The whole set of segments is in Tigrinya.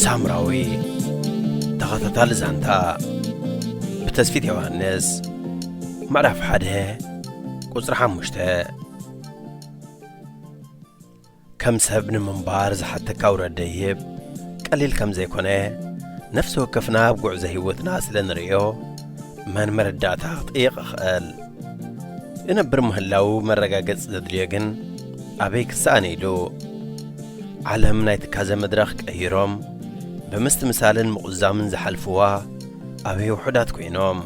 ሳምራዊ፣ ተኸታታሊ ዛንታ፣ ብተስፊት ዮሃንስ፣ ምዕራፍ ሓደ፣ ቁጽሪ ሓሙሽተ። ከም ሰብ ንምንባር ዝሓተካ ውረድ ደይብ ቀሊል ከም ዘይኮነ፣ ነፍሲ ወከፍና ኣብ ጉዕዞ ህይወትና ስለ ንርእዮ፣ መን መረዳእታ ክጥይቕ ይኽእል? እነብር ምህላው መረጋገጺ ዘድልዮ ግን ኣበይ ክሰኣን ኢሉ? ዓለም ናይ ትካዘ መድረኽ ቀይሮም፣ ብምስትምሳልን ምቑዛምን ዝሓልፍዋ ኣበይ ውሑዳት ኮይኖም?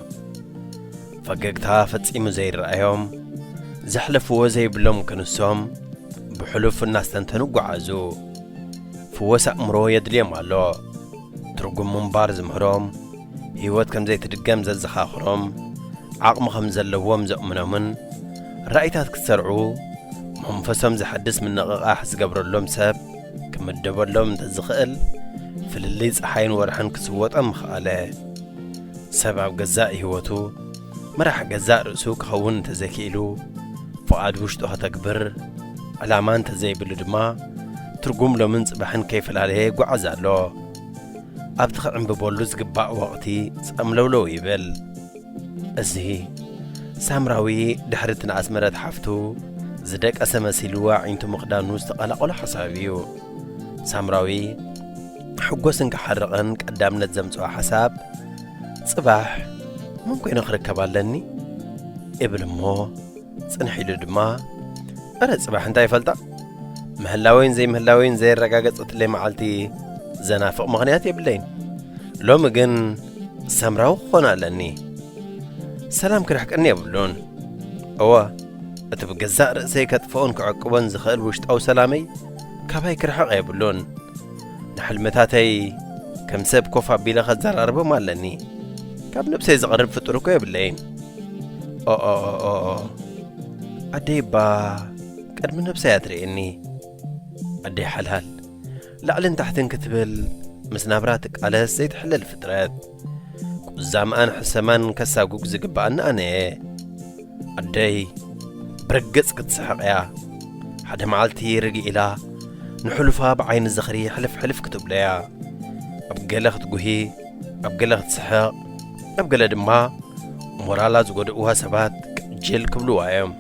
ፈገግታ ፈጺሙ ዘይረኣዮም፣ ዘሕለፍዎ ዘይብሎም ክንሶም፣ ብሕሉፍ እናስተንተኑ ይጓዓዙ። ፍወስ ኣእምሮ የድልዮም ኣሎ። ትርጉም ምንባር ዝምህሮም፣ ህይወት ከም ዘይትድገም ዘዘኻኽሮም፣ ዓቕሚ ከም ዘለዎም ዘእምኖምን፣ ራእይታት ክትሰርዑ መንፈሶም ዘሐድስ ምንቕቓሕ ዝገብረሎም ሰብ ክምደበሎም እንተዝኽእል፣ ፍልልይ ጸሓይን ወርሕን ክስወጦም ምኽኣለ። ሰብ ኣብ ገዛእ ህይወቱ መራሕ ገዛእ ርእሱ ክኸውን እንተዘይክኢሉ፣ ፍቓድ ውሽጡ ከተግብር ዕላማ እንተዘይብሉ ድማ፣ ትርጉም ሎምን ጽባሕን ከይፈላለየ ይጓዓዝ ኣሎ። ኣብቲ ክዕምብበሉ ዝግባእ ወቕቲ ጸምለውለው ይብል። እዚ ሳምራዊ ድሕሪ እቲ ንኣስመረት ሓፍቱ ዝደቀሰ መሲሉ ኣዒንቱ ምኽዳኑ ዝተቐላቐሎ ሓሳብ እዩ። ሳምራዊ ሕጎስን ክሓርቕን ቀዳምነት ዘምጽኦ ሓሳብ፣ "ጽባሕ መን ኮይነ ክርከብ ኣለኒ?" እብል እሞ፣ ጽንሕ ኢሉ ድማ፣ "እረ ጽባሕ እንታይ ይፈልጣ? ምህላወይን ዘይምህላወይን ዘየረጋገጸትለይ መዓልቲ ዘናፍቕ ምኽንያት የብለይን። ሎሚ ግን ሳምራዊ ክኾን ኣለኒ። ሰላም ክርሕቀኒ የብሉን። እወ፣ እቲ ብገዛእ ርእሰይ ከጥፍኦን ክዕቅቦን ዝኽእል ውሽጣዊ ሰላመይ ካባይ ክርሕቕ የብሉን። ንሕልምታተይ ከም ሰብ ኮፍ ኣቢለ ከዘራርቦም ኣለኒ። ካብ ነብሰይ ዝቐርብ ፍጡር እኮ የብለይን። ኦኦኦኦኦ፣ ኣደይ እባ ቅድሚ ነብሰይ ኣትርእየኒ። ኣደይ ሓልሃል፣ ላዕልን ታሕትን ክትብል፣ ምስ ናብራ ትቃለስ ዘይትሕለል ፍጥረት። ቁዛምኣን ሕሰማን ከሳጉግ ዝግብኣኒ ኣነ እየ። ኣደይ ብርግጽ ክትስሕቕ እያ። ሓደ መዓልቲ ርግእ ኢላ፣ ንሕሉፋ ብዓይኒ ዝኽሪ ሕልፍ ሕልፍ ክትብሎ እያ። ኣብ ገለ ክትጉሂ፣ ኣብ ገለ ክትስሕቕ፣ ኣብ ገለ ድማ ሞራላ ዝጎድእዋ ሰባት ቅጅል ክብልዋ እዮም።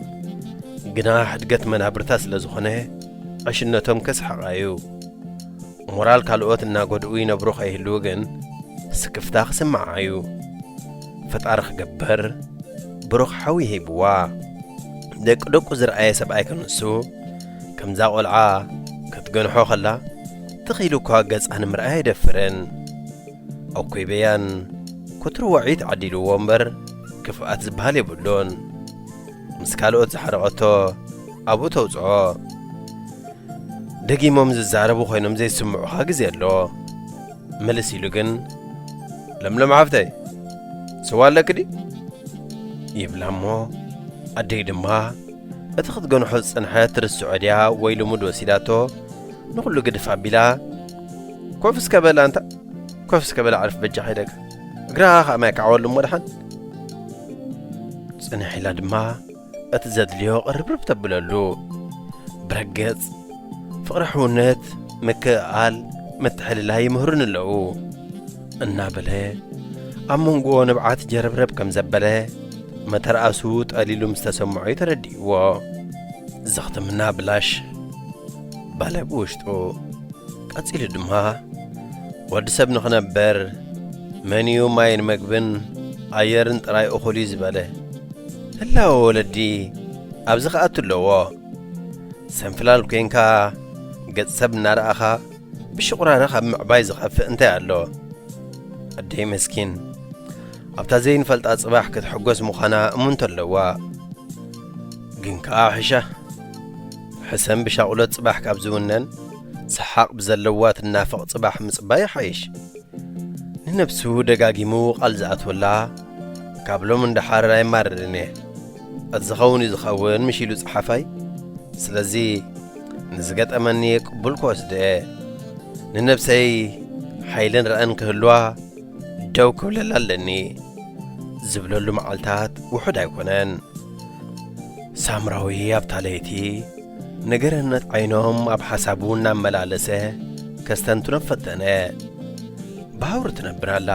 ግና ሕድገት መናብርታ ስለ ዝኾነ፣ ዕሽነቶም ከስሕቓ እዩ። ሞራል ካልኦት እናጎድኡ ይነብሩ ከይህልዉ ግን፣ ስክፍታ ክስምዓ እዩ። ፈጣሪ ክገብር ብሩኽ ሓዊ ሂብዋ። ደቂ ደቁ ዝረኣየ ሰብኣይ ክንሱ፣ ከምዛ ቖልዓ ክትገንሖ ኸላ፣ ትኽ ኢሉ እኳ ገጻ ንምርኣይ ኣይደፍርን። ኣኩይ በያን፣ ክትሩ ወዒት ዓዲልዎ እምበር፣ ክፍኣት ዝበሃል የብሉን። ምስ ካልኦት ዝሓረቐቶ ኣብኡ ተውጽኦ። ደጊሞም ዝዛረቡ ኮይኖም ዘይስምዑኻ ግዜ ኣሎ። ምልስ ኢሉ ግን፣ "ለምለም ሓፍተይ፣ ስዋ ኣለኪ ድዩ?" ይብላ እሞ፣ ኣደይ ድማ፣ እቲ ክትገንሖ ዝጸንሐት ትርስዖ ድያ ወይ ልሙድ ወሲዳቶ፣ ንኹሉ ግድፍ ኣቢላ፣ "ኮፍ እስከ በል ኣንታ፣ ኮፍ እስከ በል ኣዕርፍ በጃኻ ኢደካ፣ እግራ ከኣ ማይ ከዓወሉ እሞ ደሓን?" ጽንሕ ኢላ ድማ፣ እቲ ዘድልዮ ቅርብርብ ተብለሉ። ብረገጽ፣ ፍቕሪ፣ ሕውነት፣ ምክእኣል፣ ምትሕልላይ ይምህሩኒ ኣለዉ እናበለ፣ ኣብ መንጎ ንብዓት ጀረብረብ ከም ዘበለ፣ መተርኣሱ ጠሊሉ ምስ ተሰምዖ እዩ ተረዲእዎ። ዘኽትምና ብላሽ ባለ ብውሽጡ። ቀጺሉ ድማ፣ "ወዲ ሰብ ንኽነብር፣ መን እዩ ማይን መግብን ኣየርን ጥራይ እኹል እዩ ዝበለ? ህላወ ወለዲ ኣብዚ ክኣቱ ኣለዎ። ሰንፍላል ኮይንካ፣ ገጽ ሰብ እናረኣኻ፣ ብሽቑራረ ካብ ምዕባይ ዝኸፍእ እንታይ ኣሎ?" ኣደይ መስኪን፣ ኣብታ ዘይንፈልጣ ጽባሕ ክትሕጎስ ምዃና እሙን ተለዋ። ግን ከኣ ሕሻ፣ ሕሰም ብሻቑሎት ጽባሕ ካብ ዝውነን፣ ሰሓቕ ብዘለዋ ትናፈቕ ጽባሕ ምጽባይ ይሓይሽ። ንነብሱ ደጋጊሙ ቃል ዝኣትወላ፣ ካብ ሎም ንደሓር ኣይማርርን እየ። እቲ ዝኸውን እዩ ዝኸውን፣ ምሽ ኢሉ ጸሓፋይ። ስለዚ ንዝገጠመኒ ቅቡል ክወስዶ እየ። ንነብሰይ ሓይልን ረኣን ክህልዋ ደው ክብለላ ኣለኒ ዝብለሉ መዓልታት ውሑድ ኣይኮነን። ሳምራዊ ኣብታ ለይቲ ንገረነት ዓይኖም ኣብ ሓሳቡ እናመላለሰ ከስተንትኖ ፈተነ። ብሃውሪ ትነብር ኣላ።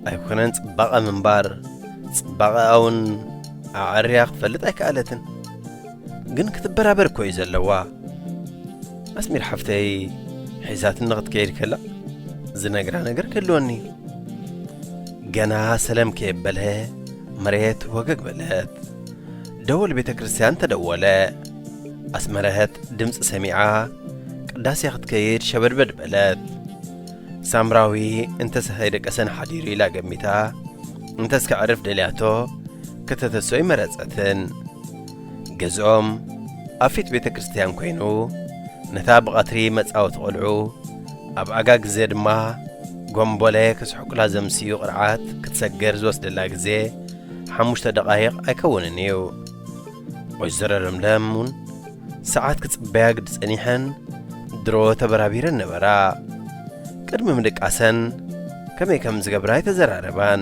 ኣይኮነን ጽባቐ ምንባር፣ ጽባቐኣ እውን ኣዐርያ ክትፈልጥ ኣይከኣለትን። ግን ክትበራበር እኮ እዩ ዘለዋ። ኣስሚር ሓፍተይ ሒዛትኒ ክትከይድ ከላ ዝነግራ ነገር ክህልወኒ። ገና ሰለም ከየበለ መሬት ወገግ በለት። ደወል ቤተ ክርስቲያን ተደወለ። ኣስመረት ድምፂ ሰሚዓ ቅዳሴ ክትከይድ ሸበድበድ በለት። ሳምራዊ እንተስ ከይደቀሰን ሓዲሩ ኢላ ገሚታ፣ እንተስ ከዕርፍ ደልያቶ ከተተሶ ኣይመረጸትን። ገዝኦም ኣብ ፊት ቤተ ክርስቲያን ኮይኑ፣ ነታ ብቐትሪ መጻወቲ ቖልዑ ኣብ ኣጋ ግዜ ድማ ጎምቦለ ክስሕቁላ ዘምስዩ ቅርዓት ክትሰግር ዝወስደላ ግዜ ሓሙሽተ ደቓይቕ ኣይከውንን እዩ። ወይዘሮ ለምለም እውን ሰዓት ክጽበያ ግዲ ጸኒሐን ድሮ ተበራቢረን ነበራ። ቅድሚ ምድቃሰን ከመይ ከም ዝገብራ ኣይተዘራረባን።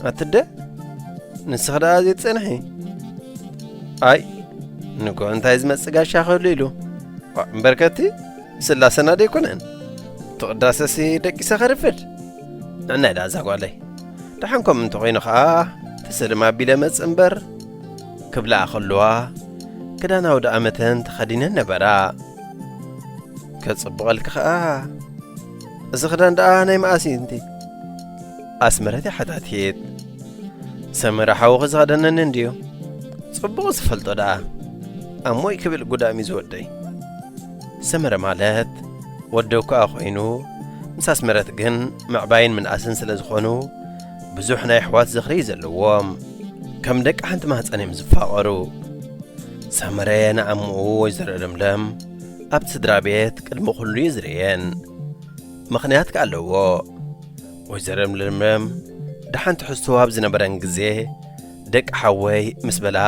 ኣትደ ንስኺ ደኣ ዘይትጸንሒ? ኣይ ንጎ እንታይ ዝመጽእ ጋሻ ክህሉ ኢሉ። ዋ፣ እምበርከቲ ስላሰና ደይኮነን ትቕዳሰሲ ደቂሰ ኸርፍድ። ንዕናይ ደኣ እዛ ጓለይ ደሓን ከም እንተኾይኑ ኸኣ ተሰልም ኣቢለ መጽእ እምበር ክብላ ከለዋ ክዳን ኣውደ ኣመተን ተኸዲነን ነበራ። ከጽብቐልኪ ኸኣ እዚ ክዳን ደኣ ናይ መኣስ እዩ እንቲ? ኣስመረት ይሓታትት። ሰመረ ሓውኺ ዝኸደነኒ እንድዩ። ጽቡቕ ዝፈልጦ ደኣ ኣሞይ ክብል ጉዳም እዩ ዝወደይ። ሰመረ ማለት ወደው ከኣ ኮይኑ ምስ ኣስመረት ግን ምዕባይን ምንኣስን ስለ ዝኾኑ ብዙሕ ናይ ኣሕዋት ዝኽሪ እዩ ዘለዎም። ከም ደቂ ሓንቲ ማህጸን እዮም ዝፋቐሩ። ሰመረ ንኣምኡ ወይዘሮ ለምለም ኣብቲ ስድራ ቤት ቅድሚ ኩሉ እዩ ዝርእየን። ምኽንያት ከኣ ኣለዎ። ወይዘሮ ለምለም ደሓን ትሕዝቶ ኣብ ዝነበረን ግዜ ደቂ ሓወይ ምስ በላ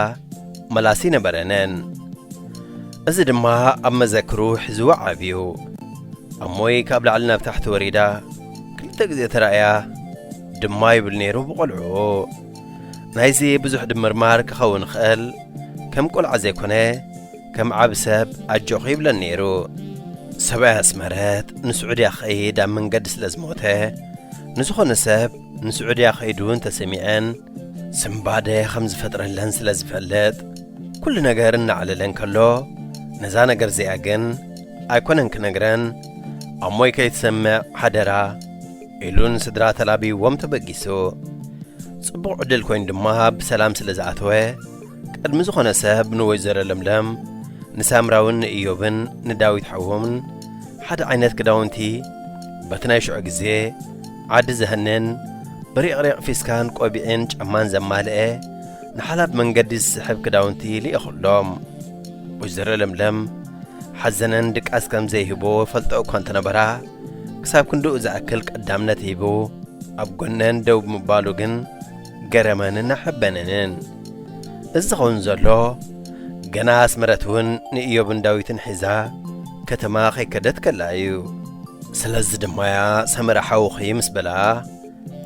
መላሲ ነበረነን። እዚ ድማ ኣብ መዘክሩ ሒዝዎ ዓብዩ። ኣሞይ ካብ ላዕሊ ናብ ታሕቲ ወሪዳ ክልተ ግዜ ተራእያ ድማ ይብል ነይሩ ብቖልዑ። ናይዚ ብዙሕ ድምርማር ክኸውን ይኽእል፣ ከም ቆልዓ ዘይኮነ ከም ዓቢ ሰብ ኣጆኺ ይብለን ነይሩ። ሰብኣይ ኣስመረት ንስዑድያ ክኸይድ ኣብ መንገዲ ስለ ዝሞተ፣ ንዝኾነ ሰብ ንስዑድያ ከይዱ እንተሰሚዐን ስምባደ ከም ዝፈጥረለን ስለ ዝፈልጥ፣ ኩሉ ነገር እናዕለለ እንከሎ፣ ነዛ ነገር እዚኣ ግን ኣይኮነን ክነግረን፣ ኣሞይ ከይትሰምዕ ሓደራ ኢሉ ንስድራ ተላብይዎም ተበጊሱ። ጽቡቕ ዕድል ኮይኑ ድማ ብሰላም ስለ ዝኣተወ፣ ቅድሚ ዝኾነ ሰብ ንወይዘሮ ለምለም፣ ንሳምራውን ንእዮብን ንዳዊት ሓዎምን ሓደ ዓይነት ክዳውንቲ፣ በቲ ናይ ሽዑ ግዜ ዓዲ ዘህንን ብሪቕሪቕ ፊስካን ቆቢዕን ጫማን ዘማልአ፣ ንሓላፍ መንገዲ ዝስሕብ ክዳውንቲ ልኢኹሎም። ወይዘሮ ለምለም ሓዘነን ድቃስ ከም ዘይህቦ ፈልጦ እኳ እንተነበራ፣ ክሳብ ክንድኡ ዝኣክል ቀዳምነት ሂቡ ኣብ ጎነን ደው ምባሉ ግን ገረመንን ኣሐበነንን። እዚ ዝኸውን ዘሎ፣ ገና ኣስመረት እውን ንእዮብን ዳዊትን ሒዛ ከተማ ከይከደት ከላ እዩ። ስለዚ ድማ እያ ሰመረ ሓውኺ ምስ በላ፣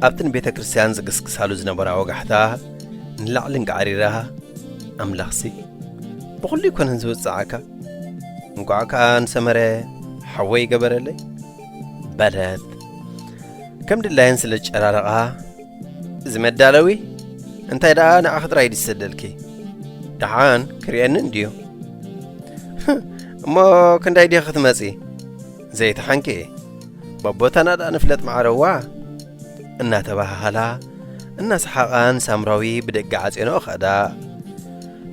ኣብቲ ንቤተ ክርስቲያን ዝግስግሳሉ ዝነበራ ወጋሕታ ንላዕሊ እንቃዕሪራ፣ ኣምላኽሲ ብኹሉ ይኮነን ዝውጽዓካ፣ እንቋዕ ከኣ ንሰመረ ሓወይ ገበረለይ በለት። ከም ድላየን ስለ ዝጨራረቓ፣ እዚ መዳለዊ እንታይ ደኣ ንዓኺ ጥራይ ድዩ ዝሰደልኪ? ደሓን ክርእየኒ እንድዩ። እሞ ክንዳይ ዲኺ ክትመጺ? ዘይተሓንኪ፣ በቦታና ደኣ ንፍለጥ ማዕረዋ። እናተባሃሃላ እናሰሓቓ ንሳምራዊ ብደገ ዓጽየንኦ ከዳ።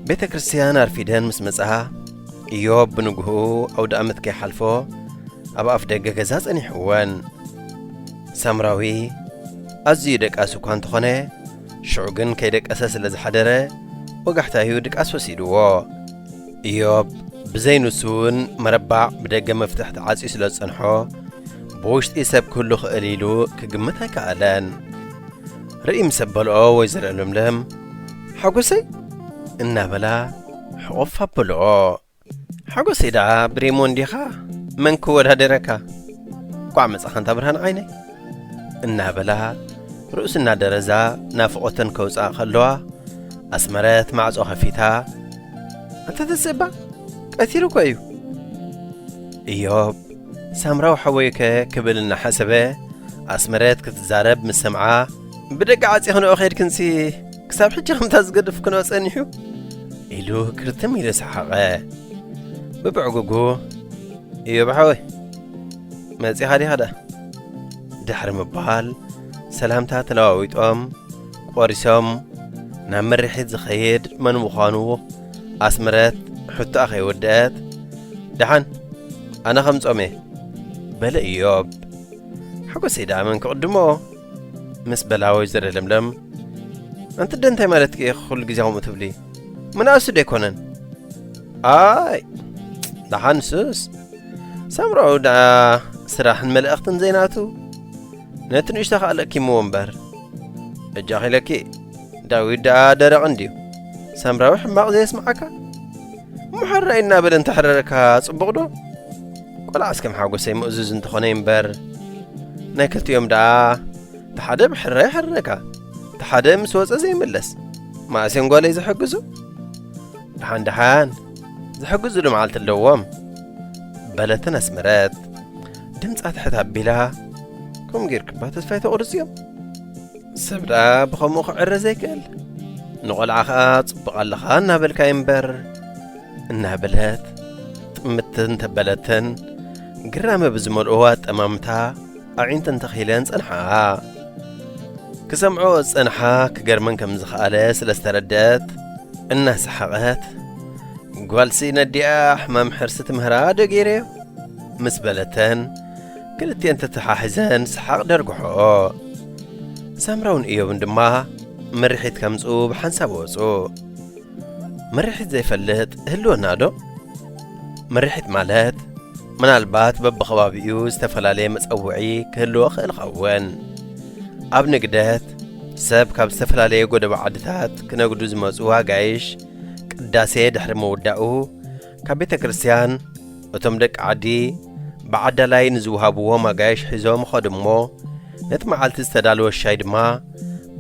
ቤተ ክርስቲያን ኣርፊደን ምስ መጽኣ፣ ኢዮብ ብንግሆኡ ኣውደ ኣመት ከይሓልፎ ኣብ ኣፍ ደገ ገዛ ጸኒሕወን። ሳምራዊ ኣዝዩ ደቃስ እኳ እንተኾነ፣ ሽዑ ግን ከይደቀሰ ስለ ዝሓደረ፣ ወጋሕታዩ ድቃስ ወሲድዎ። ኢዮብ ብዘይ ንሱ እውን መረባዕ ብደገ መፍትሕ ተዓጽዩ ስለ ዝጸንሖ፣ ብውሽጢ ሰብ ክህሉ ክእል ኢሉ ክግምት ኣይከኣለን። ርእይ ምስ ኣበልኦ ወይዘሮ ለምለም፣ ሓጎሰይ እናበላ ሕቑፍ ኣበልኦ። ሓጎሰይ ደኣ ብሬሞን ዲኻ? መን ክወዳደረካ? ኳዕ መጻኻ እንታ ብርሃን ዓይነይ እናበላ ርእሱ እናደረዛ ናፍቖተን ከውጽኣ ከለዋ፣ ኣስመረት ማዕጾ ከፊታ፣ "ኣንታ ተስእባ፣ ቀቲሉ እኮ እዩ እዮብ፣ ሳምራዊ ሓወይከ?" ክብል እናሓሰበ ኣስመረት ክትዛረብ ምስ ሰምዓ፣ "ብደቂ ዓጺኽንኦ ኸድክንሲ ክሳብ ሕጂ ከምታ ዝገድፍክንኦ ጸኒሑ?" ኢሉ ክርትም ኢሉ ሰሓቐ። ብብዕጉጉ፣ "እዮብ ሓወይ፣ መጺኻ ዲኻ ደኣ?" ድሕሪ ምባል ሰላምታ ተለዋዊጦም ቆሪሶም ናብ ምርሒት ዝኸይድ መን ምዃኑ ኣስመረት ሕቶኣ ከይወደአት፣ "ደሓን፣ ኣነ ከምጾም እየ" በለ እዮብ። ሓጎሰይ ደኣ መን ክቕድሞ ምስ በላ ወይዘሮ ለምለም፣ "ኣንቲ ደ እንታይ ማለትኪ ኢኺ ኩሉ ግዜ ከምኡ ትብሊ? ምንኣሱ ዶ ኣይኮነን?" "ኣይ፣ ደሓን ንሱስ ሳምራዊ ደኣ ስራሕን መልእኽትን ዘይናቱ ነቲ ንእሽቶ ከኣ ለኪምዎ እምበር። እጃኺ ኢለኪ፣ ዳዊት ደኣ ደረቕ እንድዩ። ሳምራዊ ሕማቕ ዘየስምዓካ? እሞ ሕራይ እናበለ እንተሕረረካ ጽቡቕ ዶ? ቆልዓስ ከም ሓጎሰይ ምእዙዝ እንተኾነ እምበር፣ ናይ ክልቲኦም ደኣ እቲ ሓደ ብሕራይ ይሕርረካ፣ እቲ ሓደ ምስ ወጸ ዘይምለስ። መኣስ እዮም ጓለይ ዝሕግዙ? ደሓን ደሓን ዝሕግዙሉ መዓልቲ ኣለዎም" በለተን ኣስመረት። ድምጻ ትሕት ኣቢላ፣ "ከምኡ ጌርክባ ተስፋ ኣይተቑርጽዮም? ሰብ ደኣ ብኸምኡ ክዕረ ዘይክእል። ንቖልዓ ኸኣ ጽቡቕ ኣለኻ እናበልካ እምበር" እናበለት ጥምት እንተበለተን፣ ግራመ ብዝመልኦ ኣጠማምታ ኣዒንተን ተኺለን ጸንሓ። ክሰምዖ ዝጸንሓ ክገርመን ከም ዝኸኣለ ስለ ዝተረድአት፣ እናሰሓቐት፣ "ጓልሲ ነዲኣ ሕማም ሕርሲ ትምህራ ዶ ገይረዮ?" ምስ በለተን፣ ክልቲኤን ተተሓሒዘን ሰሓቕ ደርግሖኦ። ሳምራውን እዮብን ድማ ምርሒት ከምጽኡ ብሓንሳብ ወጹ። ምርሒት ዘይፈልጥ ህልወና ዶ? ምርሒት ማለት ምናልባት በብኸባቢኡ ዝተፈላለየ መጸውዒ ክህልዎ ክእል ኸውን። ኣብ ንግደት ሰብ ካብ ዝተፈላለየ ጎደቦ ዓድታት ክነግዱ ዝመጹ ኣጋይሽ ቅዳሴ ድሕሪ ምውዳኡ ካብ ቤተ ክርስቲያን እቶም ደቂ ዓዲ ብዓዳላይ ንዝወሃብዎም ኣጋይሽ ሒዞም ኸዱ እሞ ነቲ መዓልቲ ዝተዳለወ ሻይ ድማ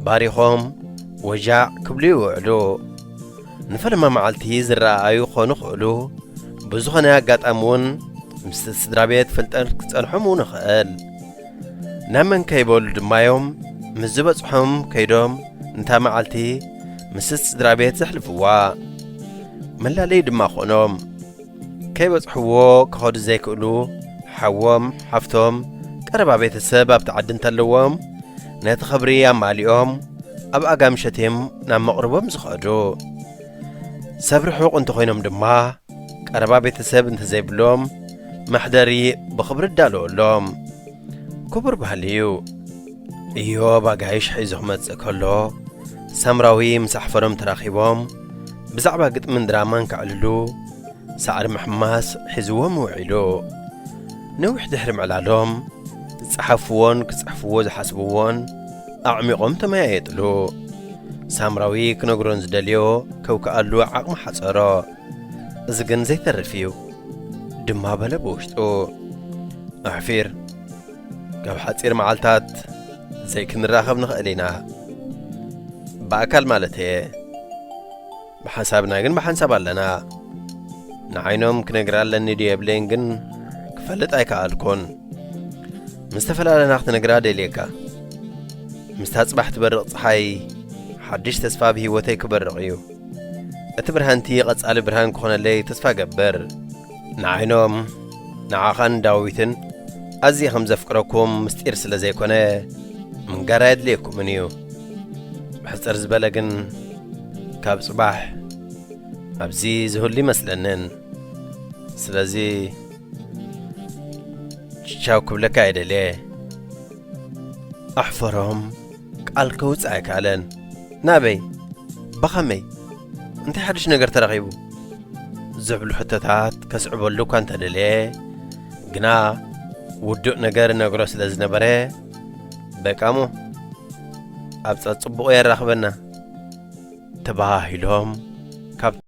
ባሪኾም ወጃዕ ክብሉ ይውዕሉ። ንፈለማ መዓልቲ ዝረኣኣዩ ክኾኑ ይኽእሉ። ብዝኾነ ኣጋጣሚ እውን ምስ ስድራ ቤት ፍልጠት ክጸንሖም እውን ይኽእል። ናብ መን ከይበሉ ድማ እዮም ምስ ዝበጽሖም ከይዶም ነታ መዓልቲ ምስ ስድራ ቤት ዘሕልፍዋ። መላለዪ ድማ ኾኖም። ከይበጽሕዎ ክኸዱ ዘይክእሉ ሓዎም፣ ሓፍቶም፣ ቀረባ ቤተሰብ ኣብቲ ዓዲ እንተለዎም ነቲ ኽብሪ ኣማሊኦም ኣብ ኣጋ ምሸት እዮም ናብ መቕርቦም ዝኸዱ። ሰብ ርሑቕ እንተኾይኖም ድማ ቀረባ ቤተሰብ እንተዘይብሎም መሕደሪ ብኽብሪ ይዳለወሎም። ክቡር ባህሊ እዩ። እዮብ ኣጋይሽ ሒዙ ክመጽእ ከሎ ሳምራዊ ምስ ኣሕፈሮም ተራኺቦም ብዛዕባ ግጥምን ድራማን ከዕልሉ ሳዕሪ ምሕማስ ሒዝዎም ውዒሉ። ነዊሕ ድሕሪ ምዕላሎም ዝጸሓፍዎን ክጽሕፍዎ ዝሓስብዎን ኣዕሚቖም ተመያየጥሉ። ሳምራዊ ክነግሮን ዝደልዮ ከውክኣሉ ዓቕሚ ሓጸሮ። እዚ ግን ዘይተርፍ እዩ ድማ በለ ብውሽጡ። ኣሕፊር፣ ካብ ሓጺር መዓልታት ዘይክንራኸብ ንኽእል ኢና። ብኣካል ማለት እየ። ብሓንሳብና ግን ብሓንሳብ ኣለና። ንዓይኖም ክነግራ ኣለኒ ድዩ የብለይን ግን ክፈልጥ ኣይከኣልኩን። ምስ ተፈላለና ክትነግራ ደልየካ። ምስታ ጽባሕ ትበርቕ ጸሓይ ሓድሽ ተስፋ ኣብ ህይወተይ ክበርቕ እዩ። እቲ ብርሃንቲ ቀጻሊ ብርሃን ክኾነለይ ተስፋ እገብር። ንዓይኖም፣ ንዓኻን ዳዊትን ኣዝየ ከም ዘፍቅረኩም ምስጢር ስለ ዘይኮነ፣ ምንጋር ኣየድልየኩምን እዩ። ብሕጽር ዝበለ ግን፣ ካብ ጽባሕ ኣብዚ ዝህሉ ይመስለንን። ስለዚ፣ ቻው ክብለካ እየ ደልየ። ኣሕፈሮም፣ ቃል ከውጽእ ኣይከኣለን። ናበይ? ብኸመይ? እንታይ ሓድሽ ነገር ተረኺቡ? ዝብሉ ሕቶታት ከስዕበሉ እኳ እንተደለየ፣ ግና ውዱእ ነገር እነግሮ ስለ ዝነበረ፣ በቃ እሞ፣ ኣብ ጸጽቡቑ የራኽበና ተባሂሎም ካብ